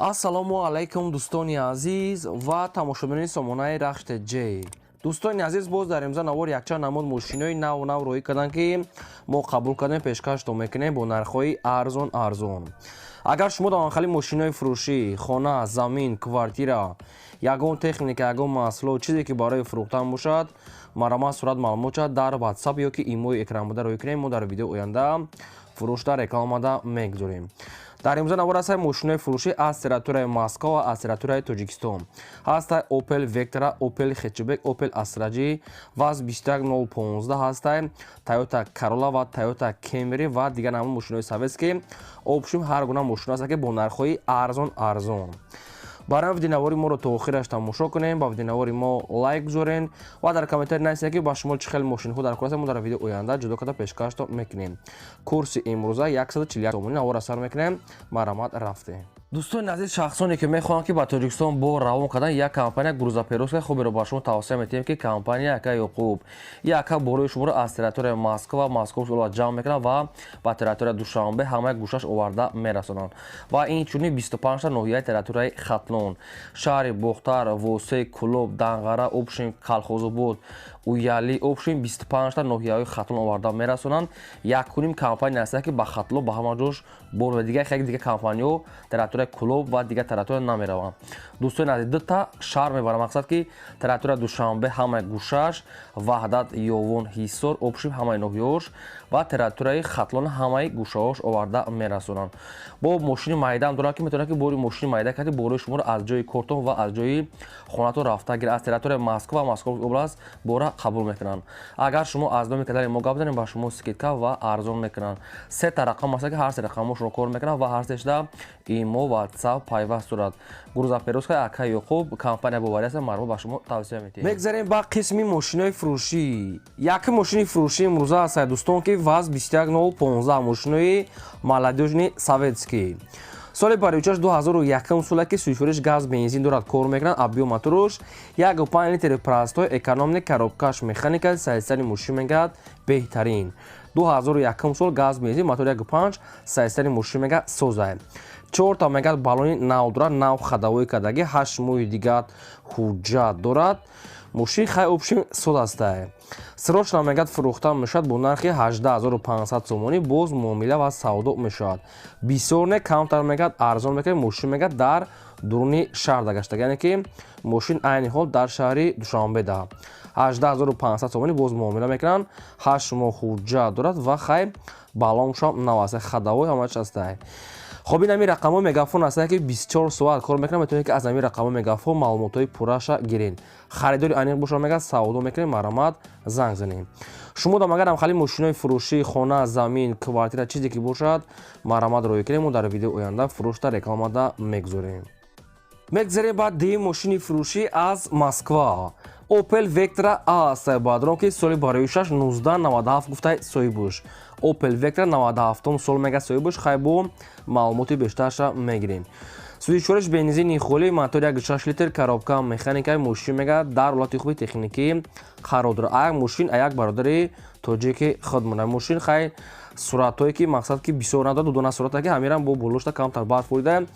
Ассалому алайкум, дӯстони азиз ва тамошобинони сомонаи Рахште Ҷ. Дӯстони азиз, боз дар имза навор якчанд намуд мошинои наву нав роҳӣ карданд, ки мо қабул кардем, пешкаштон мекунем бо нархҳои арзон арзон. Агар шумо дар анхали мошинои фурӯшӣ, хона, замин, квартира, ягон техника, ягон маҳсулот, чизе ки барои фурӯхтан бошад, марҳамат, сурат, маълумот шад дар WhatsApp ё ки имои экранбуда роҳӣ кунем. Мо дар видеои оянда фурӯшда рекламада мегузорем. Дар имрӯза навор ҳастаи мошинои фурӯшӣ аз территорияи Москва ва аз территорияи Тоҷикистон. Ҳастай Opel Vectra, Opel Hatchback, Opel Astra J, ВАЗ 21015 ҳастай, Toyota Corolla ва Toyota Camry ва дигар намуд мошинои советский. Общем, ҳар гуна мошино ҳаст, ки бо нархҳои арзон арзон. Барои видеонавори моро то охираш тамошо кунем, ба видеонавори мо лайк гузорен ва дар комментарий нависед, ки ба шумо чӣ хел мошинҳо дар кор аст. Мо дар видео оянда ҷудо карда пешкаштон мекунем. Курси имрӯза 141 сомонӣ. Навора сар мекунем, марҳамат, рафтем. Дӯстони азиз, шахсоне ки мехоҳанд, ки ба Тоҷикистон бор равон кардан, як компания грузоперевозка хуберо ба шумо тавсия метиҳем, ки компания ака Ёқуб. Яка борои шуморо аз территорияи Москва ва Московский область ҷамъ мекунанд ва ба территорияи Душанбе ҳамаи гӯшаш оварда мерасонанд. Ва инчунин 25та ноҳияи территорияи Хатлон, шаҳри Бохтар, Восе, Кӯлоб, Данғара, общем, Калхозобод, Уяли, общем, 25та ноҳияҳои Хатлон оварда мерасонанд. Якуним компания ҳаста, ки ба Хатлон ба ҳама ҷош бор ва дигар хеле дигар компаниҳо территорияи Кӯлоб ва дигар территория намераванд. Дӯстони азиз, дута шаҳр мебарам, мақсад ки территорияи Душанбе ҳамаи гӯшаш, Ваҳдат, Ёвон, Ҳисор, общем, ҳамаи ноҳияҳош ва территорияи Хатлон ҳамаи гӯшаҳош оварда мерасонанд. Бо мошини майдаам доранд, ки метавонад, ки бори мошини майда карди, борои шуморо аз ҷои кортон ва аз ҷои хонатон рафта гирад. Аз территорияи Москва ва Московский область бора қабул мекунанд. Агар шумо аз номи канали мо гап занед, ба шумо скидка ва арзон мекунанд. Сета рақам аст, ки ҳар се рақамҳо кор мекунанд ва ҳар сешда имо, WhatsApp пайваст дорад. Грузоперевозка ака Ёқуб, компания боварӣ аст, марҳамат, ба шумо тавсия метиҳем. Мегзарем ба қисми мошинои фурӯшӣ. Якум мошини фурӯшӣ имрӯза аст, дӯстон, ки ВАЗ 21015, мошинои молодёжный советский, соли барючаш 2001 сола, ки сӯзишвориш газ, бензин дорад, кор мекунад. Объём моторуш 1,5 литри, простой, экономный, коробкаш механика. Состояние мошин мегӯяд беҳтарин. 2001 сол, газ, бензин, мотор 1,5, состояние мошин мега созай. Чорта мегӯяд баллони нав дорад, нав ходовой кардаги, 8 моҳи дигар ҳуҷҷат дорад. Мошин хай, общем, соз астай. Срочно мегӯяд фурӯхта мешавад бо нархи 18 500 сомонӣ. Боз муомила ва савдо мешавад, бисёр не, камтар мегӯяд арзон мекунад. Мошин мегӯяд дар дуруни шаҳр дагаштаг, яъне ки мошин айни ҳол дар шаҳри Душанбе да. 18 500 сомонӣ, боз муомила мекунанд. 8 моҳ ҳуҷҷат дорад ва хай баллоншам нав аст, ходовой ҳамааш астай. Хоб, ин ҳамин рақамҳои мегафон ҳастанд, ки 24 соат кор мекунанд. Метавонед, ки аз ҳамин рақамҳои мегафон маълумотҳои пурраша гиред. Харидори аниқ боша, мегӯяд савдо мекунем, марҳамат, занг занем. Шумо дам агар ҳамхали мошинои фурӯшӣ, хона, замин, квартира, чизе ки бошад, марҳамат, роҳӣ кунем. Мо дар видеои оянда фурӯшда рекламада мегузорем. Мегзарем ба дуюм мошини фурӯшӣ аз Москва. Opel Vectra A аст, бадрон, ки соли бароишаш 1997 гуфтай соҳибуш. Opel Vectra 97 сол мега соҳибуш. Хай, бо маълумоти бештарша мегирем. Сӯзишвориш бензини холӣ, мотор 1,6 литр, коробка механикаи. Мошин мега дар ҳолати хуби техникӣ қарор дорад. Аяк мошин аяк бародари тоҷики худмона. Мошин хай, суратҳое ки мақсад ки бисёр надорад, дудона сурата, ки ҳамирам бо болошта камтар барф бурида,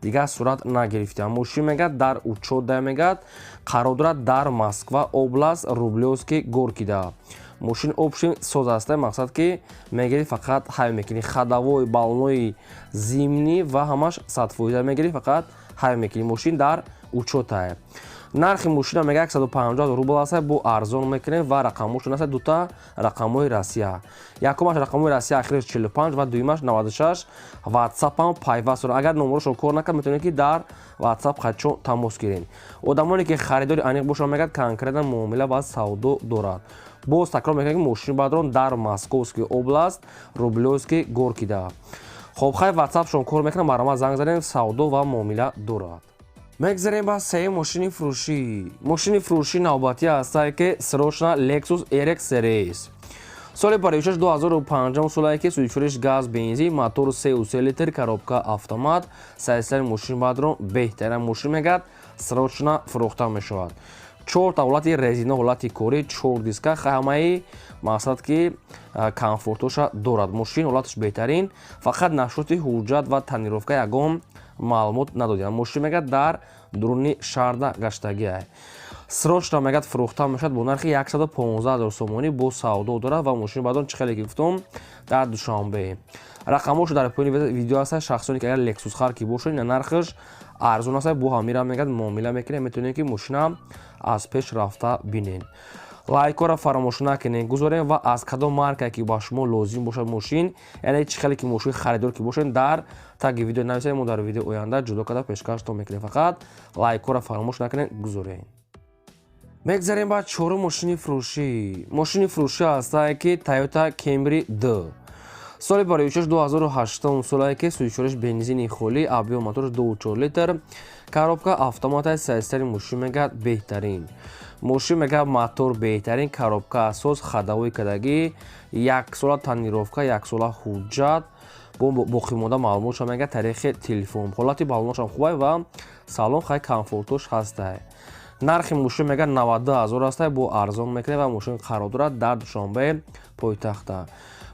дигар сурат нагирифтам. Мошин мегӯяд дар учёт мегӯяд қарор дорад дар Москва область, Рублёвский Горкида. Мошин, общем, соз аста, мақсад ки мегирӣ, фақат ҳай мекунӣ. Ходовой, баллонои зимний ва ҳамаш 100%, мегирӣ, фақат ҳай мекунӣ. Мошин дар учётае. Нархи мошина мега 150 рубл аст, бо арзон мекунем. Ва рақамҳошон аст, дута рақамҳои Россия: якумаш рақамҳои Россия, ахираш 45 ва дуюмаш 96. Ватсапам пайваст дорад. Агар номерошон кор накард, метавонед, ки дар Ватсап хачо тамос гиред. Одамоне ки харидори аниқ бошанд, мегӯяд конкретно муомила ва савдо дорад. Боз такрор мекунем, ки мошини бадрон дар Московский область, Рублёвский Горкида. Хоб, хай, ватсапшон кор мекунам, марҳамат, занг занем, савдо ва муомила дорад. Мегзарем ба сеюм мошини фурӯшӣ. Мошини фурӯшӣ навбатӣ ҳастае, ки срочно Lexus RX RS, соли паришаш 2005 солае, ки сӯзишвориш газ, бензин, мотор 3,3 литр, коробка автомат. Состояние мошин бадрон беҳтарин. Мошин мегӯяд срочно фурӯхта мешавад. Чорта ҳолати резина, ҳолати корӣ, чор диска, ҳамаи мақсад ки комфортоша дорад. Мошин ҳолаташ беҳтарин, фақат насчёти ҳуҷҷат ва тонировка ягон Маълумот надодиям. Мошин мегӯяд, дар дуруни шаҳрда гаштагиай. Срочно, мегӯяд, фурӯхта мешавад бо нархи 115 000 сомонӣ, бо савдо дорад. Ва мошини баъдон чӣ хеле ки гуфтум, дар Душанбе. Рақамҳошо дар поёни видео ҳаста. Шахсоне ки агар Лексус хар ки бошад, ина нархаш арзон аст, бо ҳамира, мегӯяд, муомила мекунем. Метавонем ки мошина аз пеш рафта бинен. Лайкҳоро фаромӯш накунед, гузорем. Ва аз кадом марка ки ба шумо лозим бошад мошин, яъне чӣ хеле ки мошин харидор ки бошед, дар таги видео нависед, мо дар видео оянда ҷудо карда пешкаштон мекунем. Фақат лайкҳоро фаромӯш накунед, гузорем. Мегзарем ба чорум мошини фурӯшӣ. Мошини фурӯшӣ ҳастае ки Toyota Camry D, соли бароишаш 2008 солае ки сӯзишвориш бензини холӣ, объём мотораш 2,4 литр, коробка автоматаи. Сайстари мошин, мегӯяд, беҳтарин. Мошин, мегӯяд, мотор беҳтарин, коробка асос, ходовой кардагӣ, яксола тонировка, яксола ҳуҷҷат. Бо боқимонда маълумотша, мегӯяд, тариқи телефон. Ҳолати баллонашам хубай ва салон хай комфортош ҳастай. Нархи мошин, мегӯяд, 92 ҳазор ҳастай, бо арзон мекунем. Ва мошин қарор дорад дар Душанбе, пойтахта.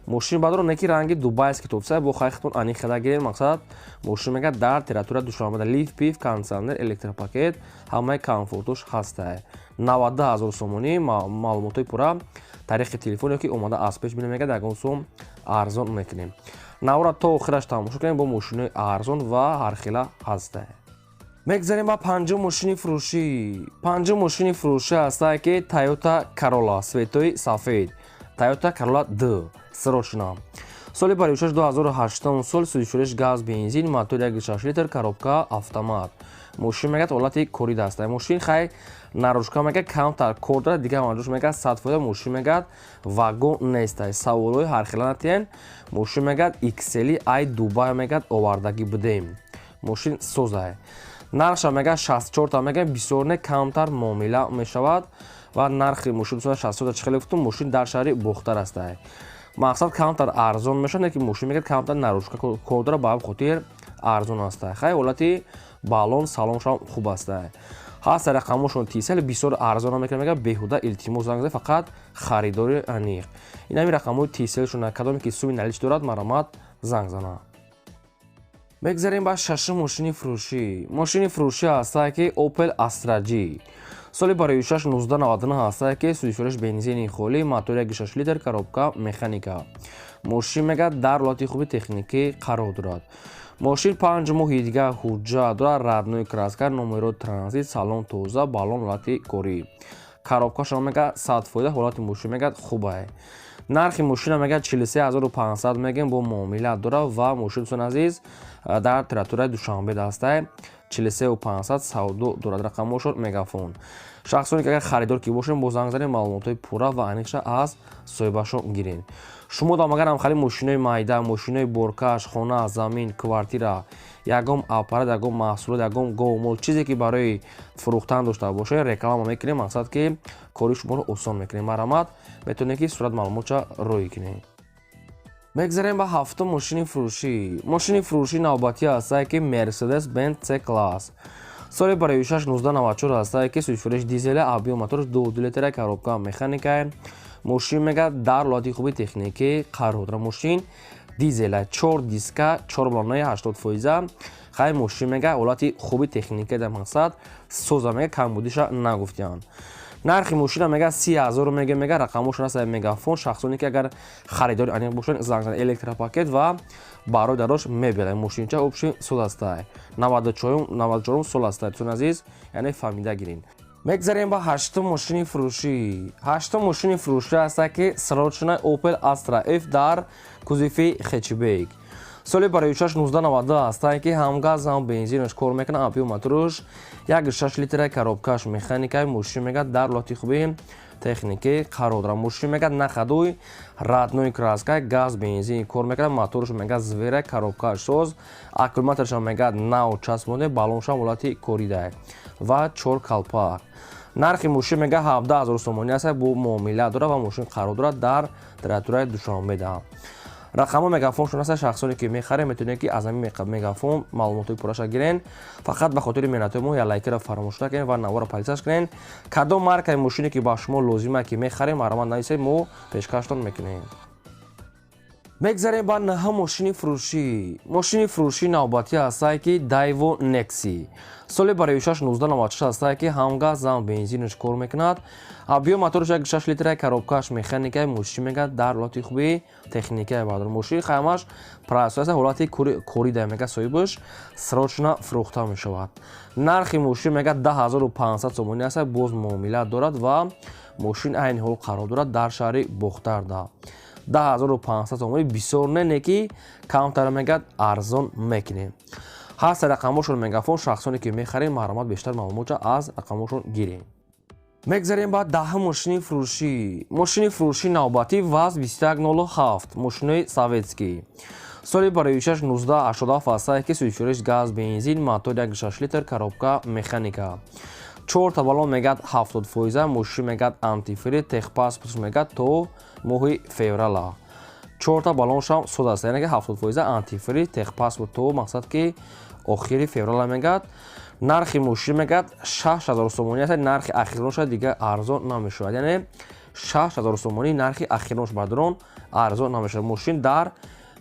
Мошин бадро неки ранги дубайский топсай, бо хайхтон ани хела гирем. Мақсад, мошин, мегӯяд, дар территория Душанбе, лифт пиф, кондиционер, электропакет, ҳамаи комфортош ҳастай. 92 ҳазор сомонӣ. Маълумотҳои пурра тариқи телефон ё ки омада аз пеш бинем, мегӯяд, ягон сум арзон мекунем. Навора то охираш тамошо кунем, бо мошинои арзон ва ҳархела ҳастай. Мегзарем ба панҷум мошини фурӯшӣ. Панҷум мошини фурӯшӣ ҳастае ки Toyota Corolla, цветои сафед, Toyota Corolla D, срочно. Соли баришаш 2008 сол, сӯзишвориш газ бензин, мотор 1,6 литр, коробка автомат. Мошин, мегӯяд, ҳолати кори даста. Мошин хай наружка, мегӯяд, камтар кор дорад, дигар манҷош, мегӯяд, 100%. Мошин, мегӯяд, вагон нестай, саволҳои ҳархела натиҳен. Мошин, мегӯяд, XL ай Дубай, мегӯяд, овардагӣ будем. Мошин созай. Нархша, мегӯяд, 64-та мегӯяд, бисёр не, камтар муомила мешавад. Ва нархи мошин 64 чӣ хеле гуфтум, мошин дар шаҳри Бохтар астай. Мақсад, камтар арзон мешавад, не ки мошин, мегӯяд, камтар наружка кор дорад, ба ҳам хотир арзон астай. Хай ҳолати баллон салоншам хуб астай. Ҳаст рақамошон тисел, бисёр арзон мекунад, мегӯяд, беҳуда илтимос занг зад, фақат харидори аниқ. Ин ҳами рақамҳои тиселшона, кадоме ки суми налич дорад, марҳамат, занг занад. Мегзарем ба шашум мошини фурӯшӣ. Мошини фурӯшӣ ҳастае ки Opel Astra G, соли бароишаш 1999 ҳастае ки сӯзишвориш бензини холӣ, мотор 1,6 литр, коробка механика. Мошин, мегӯяд, дар ҳолати хуби техникӣ қарор дорад. Мошин 5 моҳи дигар ҳуҷҷат дорад, родной краска, номеро транзит, салон тоза, баллон ҳолати корӣ, коробкашон, мегӯяд, 100%. Ҳолати мошин, мегӯяд, хубае. Нархи мошина, мегӯяд, 43 500 мегӯем, бо муомила дорад. Ва мошин, дӯстони азиз, дар территорияи Душанбе дастай, 43 500 савдо дорад. Рақамҳошон Мегафон. Шахсоне ки агар харидор ки бошем, бо занг занем, маълумотҳои пурра ва аниқша аз соҳибашон гирем. Шумо дам агар ҳамхали мошинои майда, мошинои боркаш, хона, замин, квартира, ягон аппарат, ягон маҳсулот, ягон говмол, чизе ки барои фурӯхтан дошта бошед, реклама мекунем. Мақсад, ки кори шуморо осон мекунем. Марҳамат, метавонед ки сурат маълумотша роҳӣ кунед. Мегзарем ба ҳафтум мошини фурӯшӣ. Мошини фурӯшӣ навбатӣ ҳастае ки Mercedes Benz C класс, соли бароишаш 1994 ҳастае ки сӯзишвориш дизеля, объём мотораш 2 литра, коробка механика. Мошин, мегӯяд, дар ҳолати хуби техникӣ қарор дорад. Мошин дизела, чор диска, чор баллонаи 80%. Хай мошин, мега, ҳолати хуби техника дар, мақсад, соза, мега, камбудиша нагуфтианд. Нархи мошина, мега, 30 000 мега. Рақамошон аст Мегафон. Шахсоне ки агар харидори аниқ бошанд, занг занед. Электропакет ва барои дарош мебелай. Мошинча общий сол астай, 94 сол астай, дӯстони азиз, яъне фаҳмида гирин. Мегзарем ба ҳаштум мошини фурӯшӣ. Ҳаштум мошини фурӯшӣ аста ки срочно Opel Astra F дар кузови хэтчбек, соли бароишаш 1992 ҳастае ки ҳам газ, ҳам бензинаш кор мекунад, объём моторуш 1,6 литра, коробкаш механикаи. Мошин, мегӯяд, дар ҳолати хуби техникӣ қарор дорад. Мошин, мегӯяд, на ходовой, родной краска, газ бензин кор мекунад, моторш, мегӯяд, зверя, коробкаш соз, аккумуляторшам, мегӯяд, нав часпонде, баллоншам ҳолати корида ва чор калпак. Нархи мошин, мегӯяд, 17 000 сомонӣ аст, бо муомила дорад. Ва мошин қарор дорад дар территорияи Душанбеда. Рақамҳо Мегафоншон аст. Шахсоне ки мехарем, метавонед ки аз ҳамин Мегафон маълумотҳои пурраша гирен. Фақат ба хотири меҳнатҳои мо як лайкера фаромӯш накунед ва навора подписаться кунед. Кадом маркаи мошине ки ба шумо лозима ки мехарем, марҳамат, нависед, мо пешкаштон мекунем. Мегзарем ба наҳум мошини фурӯшӣ. Мошини фурӯшӣ навбатӣ ҳастае, ки Дайво Некси, соли бароишаш 1996 ҳастае, ки ҳам газ, ҳам бензинаш кор мекунад. Объём мотораш 6 литра, коробкаш механикаи. Мошин мегӯяд, дар ҳолати хуби техникаи. Бардор, мошини хаймаш прасоаса, ҳолати корида. Мега соҳибаш, срочно фурӯхта мешавад. Нархи мошин мегӯяд, 10 500 сомонӣ аст, боз муомила дорад ва мошин айни ҳол қарор дорад дар шаҳри Бохтарда. 10 500 сомонӣ бисёр не ки камтар, мегӯяд, арзон мекунем. Ҳаст рақамошон Мегафон. Шахсоне ки мехарем, марҳамат, бештар маълумота аз рақамошон гирем. Мегзарем ба даҳум мошини фурӯшӣ. Мошини фурӯшӣ навбатӣ ВАЗ 2107, мошинои советский, соли бароишаш 1987 ҳастае, ки сӯзишвориш газ, бензин, мотор 1,6 литр, коробка механика, чорта баллон мегӯяд 70%. Мошин мегӯяд, антифриз, техпаспорт мегӯяд, то моҳи феврала. Чорта баллоншам суд аст, яъне ки 70%, антифриз, техпаспорт то мақсад ки охири феврала мегӯяд. Нархи мошин мегӯяд, 6000 сомонӣ аст, нархи ахиронша, дигар арзон намешавад. Яъне 6000 сомонӣ нархи ахиронш, бардорон, арзон намешавад. Мошин дар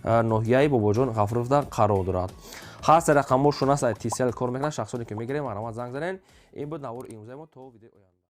ноҳияи Бобоҷон Ғафуровда қарор дорад. Ҳаст рақамошон аст, Тисел кор мекунад. Шахсоне ки мегирем, марҳамат, занг занед. Ин буд навори имрӯзаи мо. То видеои оянда.